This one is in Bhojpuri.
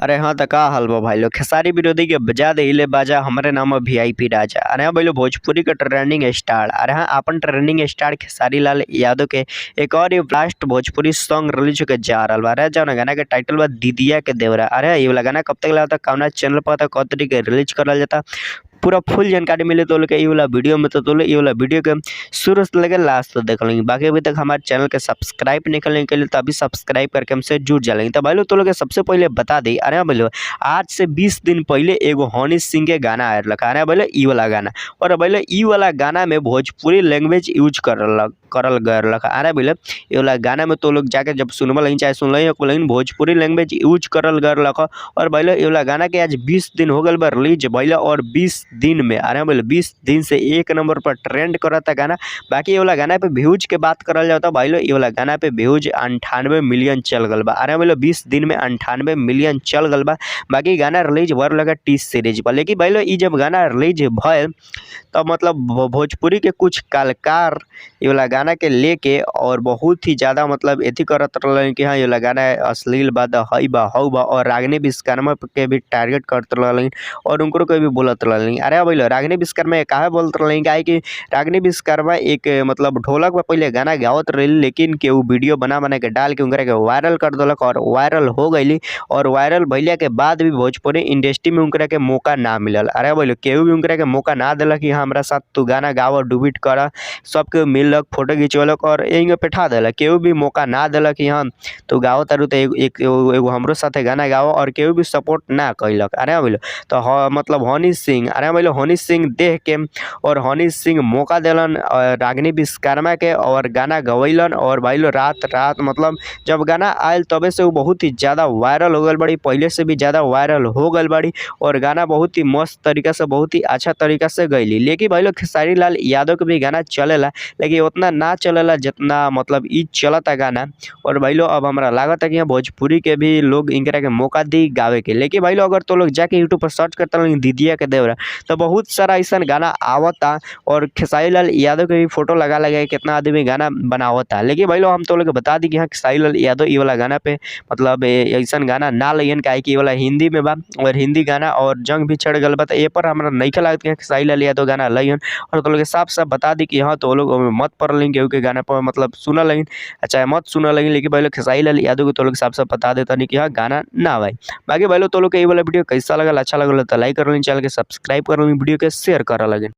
अरे हाँ त का हाल बा भाई लोग। खेसारी विरोधी के बजा देहिले बाजा, हमरे नाम है वीआईपी राजा। अरे हाँ भाई लोग, भोजपुरी के ट्रेंडिंग स्टार, अरे हाँ अपन ट्रेंडिंग स्टार खेसारी लाल यादव के एक और ये ब्लास्ट भोजपुरी सॉन्ग रिलीज होके जा रहल बा। अरे जौन गाना के टाइटल बा दीदिया के देवरा। अरे ये वाला गाना कब तक लागता, कौना चैनल पर आता, कब तरीके रिलीज करल जाता, पूरा फुल जानकारी मिले तो लोग के ई वाला वीडियो में। तो लोग ई वाला वीडियो के शुरू से लेकर लास्ट तक देख लेंगे। बाकी अभी तक हमारे चैनल के सब्सक्राइब नहीं कर लेंगे तो अभी सब्सक्राइब करके हमसे जुड़ जाएंगे। तो भाई लोग तो लोग सबसे पहले बता दी, अरे भाई लोग आज से 20 दिन पहले एगो हनी सिंह के गाना आयल रहा। अरे भाई लोग ई वाला गाना, और भाई लोग ई वाला गाना में भोजपुरी लैंग्वेज यूज करल गए रहा। अरे भाई लोग ये वाला गाना में तो लोग जाके जब सुनबल लगिन चाहे सुनल लेकिन भोजपुरी लैंग्वेज यूज करल गए रहा। और भाई लोग ये वाला गाना के आज 20 दिन हो गए बा रिलीज भइल, और 20 दिन में अरे भाई 20 दिन से एक नंबर पर ट्रेंड करता गाना। बाकी ये वाला गाना पे व्यूज के बात करल जाता भाई लोग, ये वाला गाना पे व्यूज 98 मिलियन चल गल बा। अरे भाई लोग 20 दिन में 98 मिलियन चल गल बा। बाकी गाना रिलीज भर लगा टी सीरीज पर। लेकिन भाई लोग ई जब गाना रिलीज भइल तब मतलब भोजपुरी के कुछ कलाकार ये वाला गाना के लेके और बहुत ही ज़्यादा मतलब एथी करत रहलन कि हाँ ये वाला गाना अश्लील बा, the हई बा हऊ बा, और रागिनी विश्वकर्मा के भी टारगेट करत रहलन और उनको के भी बोलत रहलन। अरे भाई लोग रागिनी विश्वकर्मा काहे बोलत रहलन, काहे कि रागिनी विश्वकर्मा एक मतलब ढोलक पर पहले गाना गावत रही, लेकिन केहू वीडियो बना बना के डाल के उनकरा के वायरल कर देलक और वायरल हो गईली। और वायरल भइला के बाद भी भोजपुरी इंडस्ट्री में उनकरा के मौका ना मिलल। अरे भाई लोग केहू भी उनकरा के मौका ना देलक कि हमरा साथ तू गाना गाव, डुबिट कर, सबके मिललक, फोटो घिंचवलक और यहीं बैठा देलक। केहू भी मौका ना देलक कि हाँ तू गाओ तारू तो एक एगो हमरो साथे गाना गाओ, और केहू भी सपोर्ट ना कैलक। अरे भाई लोग तो मतलब हनी सिंह, अरे भाई लोग हनी सिंह देख के और हनी सिंह मौका देलन रागिनी विश्वकर्मा के और गाना गवैलन। और भाई लोग रात रात मतलब जब गाना आयल तबे से वो बहुत ही ज़्यादा वायरल हो गई बड़ी, पहले से भी ज़्यादा वायरल हो गई बड़ी, और गाना बहुत ही मस्त तरीका से बहुत ही अच्छा तरीका से गईली। लेकिन भाई लोग खेसारी लाल यादव के भी गाना चलेला, लेकिन उतना ना चलेला जितना मतलब ई चलता गाना। और भाई लोग अब हमरा लागत है कि भोजपुरी के भी लोग इनकरा के मौका दी गावे के। लेकिन भाई लोग अगर तो लोग जाके यूट्यूब पर सर्च करता दीदिया के देवरा तो बहुत सारा ऐसा गाना आवता और खेसारी लाल यादव के भी फोटो लगा लगा कितना आदमी गाना बनावता। लेकिन भाई लोग हम तो लोग बता दी कि हाँ खेसारी लाल यादव ये वाला गाना पे मतलब ऐसा गाना ना लइहन, काहे कि ये वाला हिंदी में बा और हिंदी गाना और जंग भी चढ़ गल बा, तो ये पर हमरा नहीं लागत कि खेसारी लाल यादव गाना लइहन। और तो लोग साफ साफ बता दी कि हाँ तो लोग मत पड़ लें केहू के गाना पर मतलब सुन लगिन चाहे मत सुन लगिन, लेकिन भाई लोग खेसारी लाल यादव के तो लोग साफ साफ बता देता नहीं कि हाँ गाना ना भाई। बाकी भाई लोग तो लोग के ये वाला वीडियो कैसा लगल, अच्छा लगल तो लाइक कर लें, चैनल के सब्सक्राइब कर लें, वीडियो के शेयर कर लगिन।